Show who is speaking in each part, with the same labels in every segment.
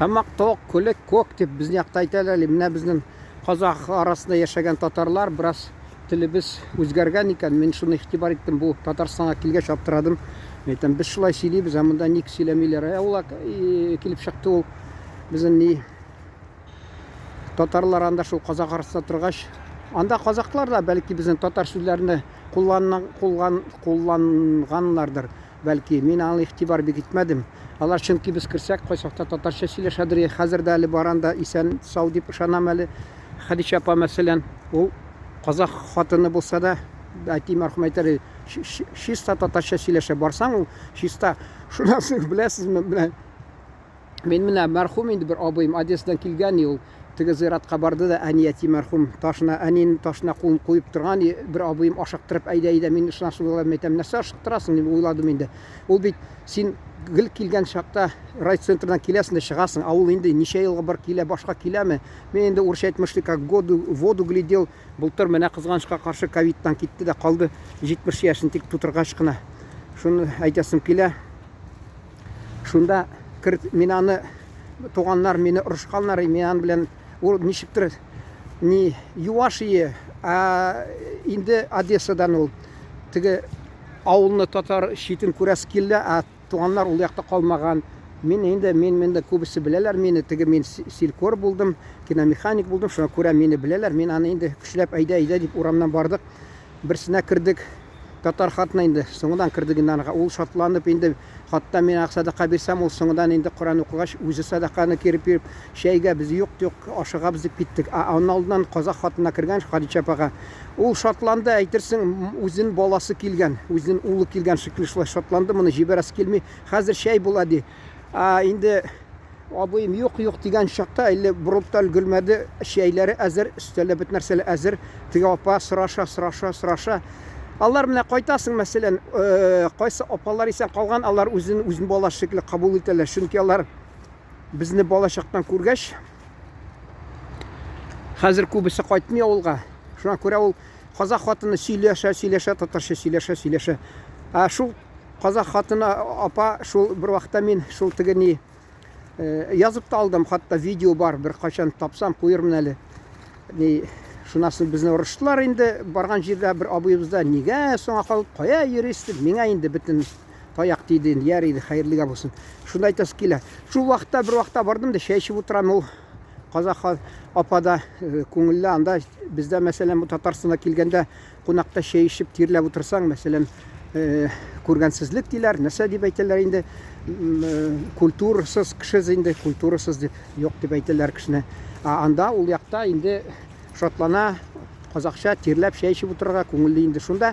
Speaker 1: Тамак ток, күлек кок дип безнең якта әйтәләр әле. Менә безнең казах арасында яшәгән татарлар бераз телебез үзгәргән икән. Мин шуны игътибар иттем. Бу Татарстанга килгәч аптырадым. Мин әйтәм, без шулай сөйлибез, ә монда ник сөйләмиләр? Ә ул килеп чыкты ул безнең ни татарлар анда шул казах арасында торгач, анда казахлар да бәлки безнең татар сүзләрне кулланганнардыр. Бәлки, мин аңа игътибар бик итмәдем. Алар чөнки без керсәк, кайчакта татарча сөйләшәдер. Хәзер дә әле бар анда исән-сау дип ышанам әле. Хәдичә апа, мәсәлән, ул казах хатыны булса да, әти мәрхүм әйтер, чиста татарча сөйләшә. Барсаң, ул чиста. Шуннан соң беләсезме, менә Мин менә мәрхүм инде бер абыем Одессадан килгән, и ул теге зиратка барды да, әни әти мәрхүм ташына, әнинең ташына кулын куеп торган, и бер абыем ашыктырып, әйдә, әйдә, мин шуннан соң уйладым, әйтәм, нәрсә ашыктырасың, дип уйладым инде. Ул бит син гел килгән чакта райцентрдан киләсең дә чыгасың, ә ул инде ничә елга бер килә, башка киләме? Мин инде урысча әйтмешли, как году, воду глядел, былтыр менә кызганычка каршы ковидтан китте дә калды, 70 яшен тик тутыргач кына. Шуны әйтәсем килә. Шунда керт, мин аны туганнар мине орышканнар, мин аны белән ул ничектер ни юаш ие, ә инде Одессадан ул теге авылны татар читен күрәсе килде, ә туганнар ул якта калмаган. Мин инде мин инде күбесе беләләр мине, теге мин селькор булдым, киномеханик булдым, шуңа күрә мине беләләр. Мин аны инде көчләп әйдә, әйдә дип урамнан бардык. Берсенә кердек. Татар хатына инде соңыннан кердек инде анага. Ул шатланып инде, хатта мин аңа сәдака бирсәм, ул соңыннан инде Коръән укыгач, үзе сәдаканы кире биреп, чәйгә без юк, юк, ашыгабыз дип киттек. Ә анын алдыннан казах хатынына кергән Хадичә апага. Ул шатланды, әйтерсең, үзенең баласы килгән, үзенең улы килгән шикелле шулай шатланды, моны җибәрәсе килми. Хәзер чәй була, ди. Ә инде абыем юк, юк дигән чакта әле борылып та өлгермәде, чәйләре әзер, өстәлдә бөтен нәрсәләр әзер. Теге апа сораша, сораша, сораша. Алар менә кайтасың, мәсәлән, э, кайсы апалар исән калган, алар үзен үзен бала шикелле кабул итәләр. Чөнки алар безне бала чактан күргәч, хәзер күбесе кайтмый авылга. Шуңа күрә ул казах хатыны сөйләшә, сөйләшә, татарча сөйләшә, сөйләшә. Ә шул Казах хатыны апа шул бер вакытта мин шул теге ни э, язып та алдым, хатта видео бар, бер кайчан тапсам куермын әле. Ни шуннан соң безне орыштылар инде, барган җирдә бер абыебыз да нигә соңа калып, кая йөрисез дип, миңа инде бөтен таяк тиде инде, яр иде, хәерлегә булсын. Шунда әйтәсе килә. Шул вакытта бер вакытта бардым да чәй эчеп утырам, ул казах апа да э, күңелле анда бездә мәсәлән бу Татарстанга килгәндә Кунакта чәй эчеп тирләп утырсаң, мәсәлән, э, күргәнсезлек диләр, нәрсә дип әйтәләр инде, э, культурасыз кеше инде, культурасыз дип, юк дип әйтәләр кешене. Ә анда ул якта инде шатлана, казакча тирләп чәй эчеп утырырга күңелле инде. Шунда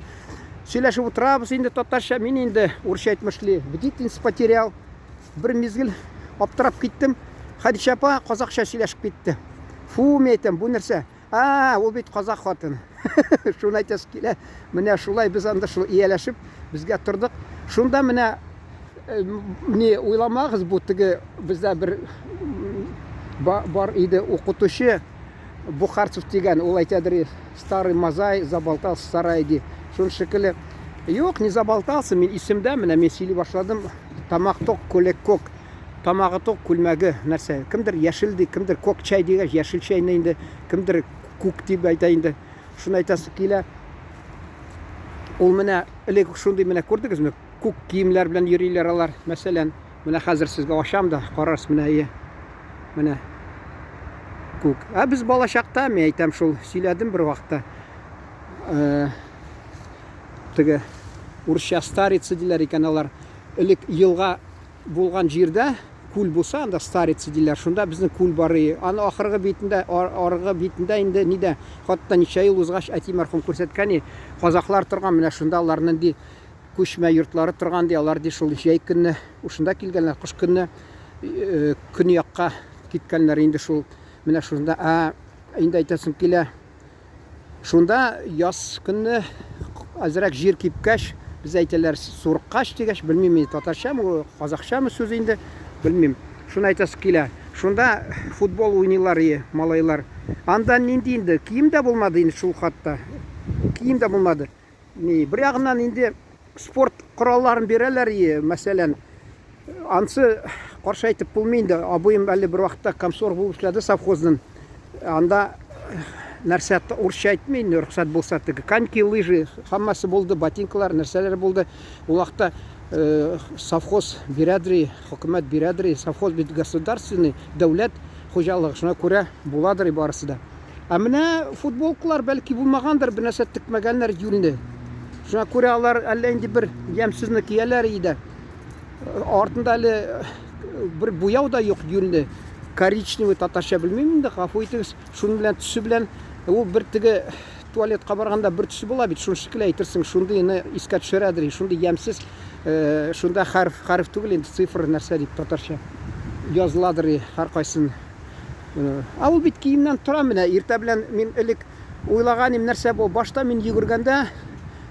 Speaker 1: сөйләшеп утырабыз инде татарча, мин инде урысча әйтмешли бдительность потерял. Бер мизгел аптырап киттем. Хәдичә апа казакча сөйләшеп китте. Фу, мин әйтәм, бу нәрсә? А, ул бит казах хатыны. Шуны әйтәсе килә. Менә шулай без анда шул ияләшеп безгә тордык. Шунда менә э, не уйламагыз, бу теге бездә бер бар иде укытучы Бухарцев дигән, ул әйтәдер, старый мазай заболтался в сарае ди. Шуның шикелле. Юк, не заболтался, мин исемдә, менә мин сөйли башладым. Тамак ток, күлек кок. Тамагы тук, күлмәге нәрсә? Кемдер яшел ди, кемдер кок чәй дигәч, яшел чәйне инде, кемдер күк дип әйтә инде. Шуны әйтәсе килә. Ул менә элек шундый менә күрдегезме? Күк киемнәр белән йөриләр алар. Мәсәлән, менә хәзер сезгә ачам да, карарсыз менә ие. Менә күк. Ә без бала чакта, мин әйтәм шул, сөйләдем бер вакытта. Э, теге урысча старица диләр икән алар. Элек елга булган җирдә күл булса, анда старица диләр. Шунда безнең күл бар и. Аны ахыргы битендә, аргы битендә инде нидә, хатта ничә ел узгач әти мәрхүм күрсәткән и, казахлар торган, менә шунда аларның ди күчмә йортлары торган ди, алар ди шул җәй көнне ушында килгәннәр, кыш көнне э, көньякка киткәннәр инде шул менә шунда. Ә инде әйтәсем килә, Шунда яз көнне әзрәк җир кипкәч, без әйтәләр сурыккач дигәч, белмим инде татарчамы, казахчамы сүз инде, белмим. Шуны әйтәсе килә. Шунда футбол уйныйлар и малайлар. Анда нинди инде кием дә булмады инде шул хатта. Кием дә булмады. Ни, бер ягыннан инде спорт коралларын бирәләр и, мәсәлән, Ансы каршы әйтеп булмый инде. Абыем әле бер вакытта комсорг булып эшләде совхозның. Анда нәрсә урысча әйтми инде, рөхсәт булса теге коньки, лыжи, һәммәсе булды, ботинкалар, нәрсәләр булды. Ул вакытта э, совхоз бирәдри, хөкүмәт бирәдри, совхоз бит государственный, дәүләт хуҗалыгы, шуңа күрә буладыр барысы да. Ә менә футболкалар бәлки булмагандыр, бер нәрсә текмәгәннәр юньле. Шуңа күрә алар әллә инде бер ямьсезне кияләр иде. Артында әле бер буяу да юк юньле. Коричневый татарча белмим инде, гафу итегез. Шуның белән төсе белән ул бер теге туалетка барганда бер төсе була бит, шуны шикелле әйтерсең, шундыйны искә төшерәдер, шундый ямьсез, шунда хәреф, хәреф түгел инде, цифр нәрсә дип татарча языладыр һәркайсын. Ә ул бит киемнән тора менә. Иртә белән мин элек уйлаган идем, нәрсә бу? Башта мин йөгергәндә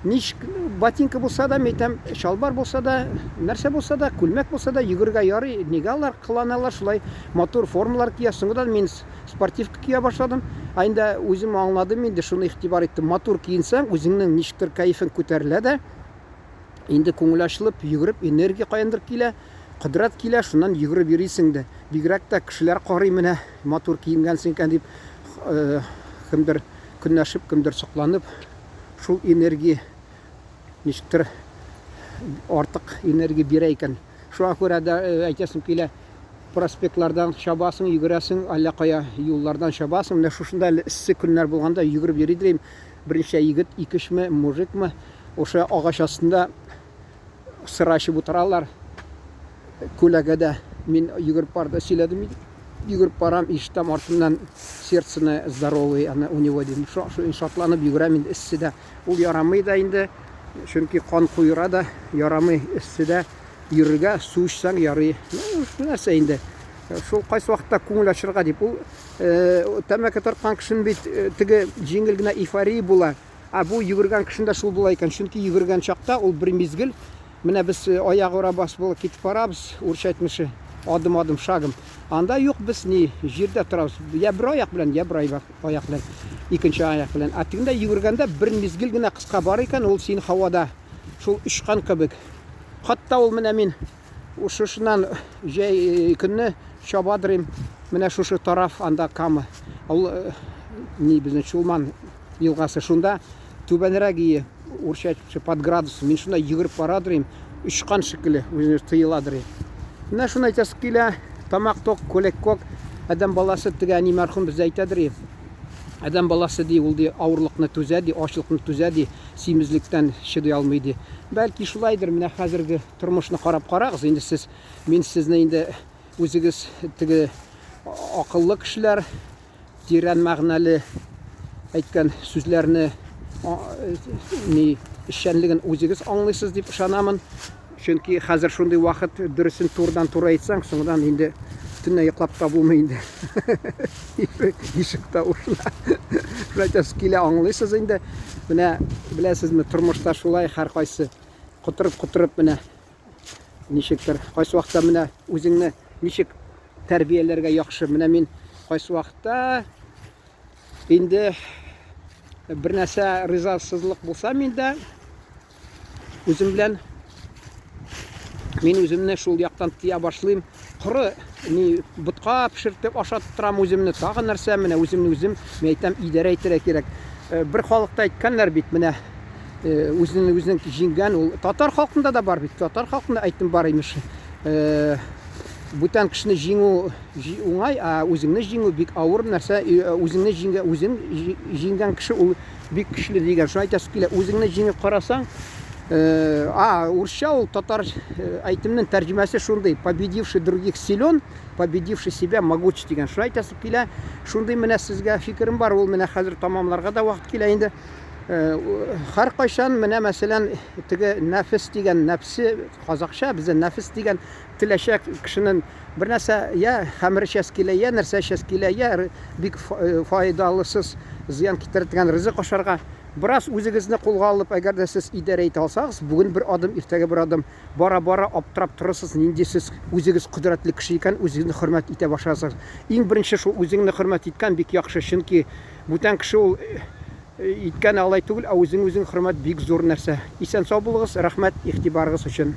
Speaker 1: ничек ботинка булса да, мәйтәм, чалбар булса да, нәрсә булса да, күлмәк булса да йөгерергә ярый. Нигә алар кыланалар шулай матур формалар кия? Соңгыдан мин спортивка кия башладым. Ә инде үзем аңладым инде, шуны игътибар иттем. Матур киенсәң, үзеңнең ничектер кәефең күтәрелә дә, инде күңел ачылып, йөгереп, энергия каяндыр килә. Кодрәт килә, шуннан йөгереп йөрисең дә. Бигрәк тә кешеләр карый менә, матур киенгәнсең икән дип, кемдер көнләшеп, кемдер сокланып, шул энергия ничектер артык энергия бирә икән. Шуңа күрә дә әйтәсем килә, проспектлардан чабасың, йөгерәсең, әллә кая юллардан чабасың. Менә шушында әле эссе көннәр булганда йөгереп йөри дим. Берничә егет, ике-өчме, мужикмы, ошо агач астында сыра эчеп утыралар. Күләгәдә мин йөгереп барды, сөйләдем. Йөгереп барам, ишетәм артымнан сердце здоровый, аны у него дим. Шо, шо, шатланып йөгерәм инде эсседә. Ул ярамый да инде, чөнки кан куера да, ярамый эсседә йөрергә, су эчсәң ярый. Ну, нәрсә инде. Шул кайсы вакытта күңел ачырга дип. Ул э, тәмәке тарткан кешенең бит э, теге җиңел генә эйфория була. Ә бу йөгергән кешендә шул була икән. Чөнки йөгергән чакта ул бер мизгел, менә без э, аягүрә басып булып китеп барабыз, урысча әйтмеше, адым-адым, шагом. Анда юк, без ни, җирдә торабыз. Я бер аяк белән, я бер аяк белән, икенче аяк белән. Ә тегендә йөгергәндә бер мизгел генә кыска бар икән, ул син һавада шул очкан кебек. Хатта ул менә мин шушыннан җәй көнне чабадырым, менә шушы тараф анда Кама. Ул э, ни безнең Чулман елгасы шунда түбәнрәк ие, урысча әйтмешли, под градус. Мин шунда йөгереп барадыр идем, очкан шикелле үзенә тоеладыр. Менә шуны әйтәсе килә, тамак ток, күләк кок. Адәм баласы теге әни мәрхүм безгә әйтәдер и. Адәм баласы ди, ул ди авырлыкны түзә ди, ачлыкны түзә ди, симезлектән чыдый алмый ди. Бәлки шулайдыр, менә хәзерге тормышны карап карагыз, инде сез, мин сезне инде үзегез теге акыллы кешеләр, тирән мәгънәле әйткән сүзләрне ни эшчәнлеген үзегез аңлыйсыз дип ышанамын. Чөнки хәзер шундый вакыт, дөресен турыдан туры әйтсәң, соңдан инде төнлә йоклап та булмый инде. Ишек тавышына. Шулай әйтәсе килә, аңлыйсыз инде. Менә беләсезме, тормышта шулай һәркайсы котырып-котырып менә ничектер кайсы вакытта менә үзеңне ничек тәрбияләргә яхшы. Менә мин кайсы вакытта инде бер нәрсә ризасызлык булса миндә үзем белән мин үземне шул яктан тыя башлыйм. Коры ни ботка пешертеп ашатып торам үземне. Тагы нәрсә менә үземне үзем мин әйтәм идарә итәргә кирәк. Э, бер халыкта әйткәннәр бит менә э, үзен үзен җиңгән ул татар халкында да бар бит. Татар халкында әйтем бар имеш. Э, бүтән кешене җиңү уңай, ә үзеңне җиңү бик авыр нәрсә. Үзеңне җиңгән, үзен җиңгән кеше ул бик көчле дигән. Шуны әйтәсе килә, үзеңне җиңеп карасаң, а, урысча ул татар әйтемнең тәрҗемәсе шундый: победивший других силен, победивший себя могуч дигән. Шуны әйтәсе килә. Шундый менә сезгә фикерем бар, ул менә хәзер тамамларга да вакыт килә инде. Һәркайчан менә мәсәлән, теге нәфес дигән, нәфсе казакча бездә нәфес дигән теләчәк кешенең бер нәрсә я хәмер эчәсе килә, я нәрсә эчәсе килә, я бик файдалысыз зыян китерә торган ризык ашарга. Бераз үзегезне кулга алып, әгәр дә сез идарә итә алсагыз, бүген бер адым, иртәгә бер адым, бара-бара аптырап торырсыз, нинди сез үзегез кодрәтле кеше икән, үзегезне хөрмәт итә башларсыз. Иң беренче шул үзеңне хөрмәт иткән бик яхшы, чөнки бүтән кеше ул иткән алай түгел, ә үзең үзең хөрмәт бик зур нәрсә. Исән-сау булыгыз, рәхмәт игътибарыгыз өчен.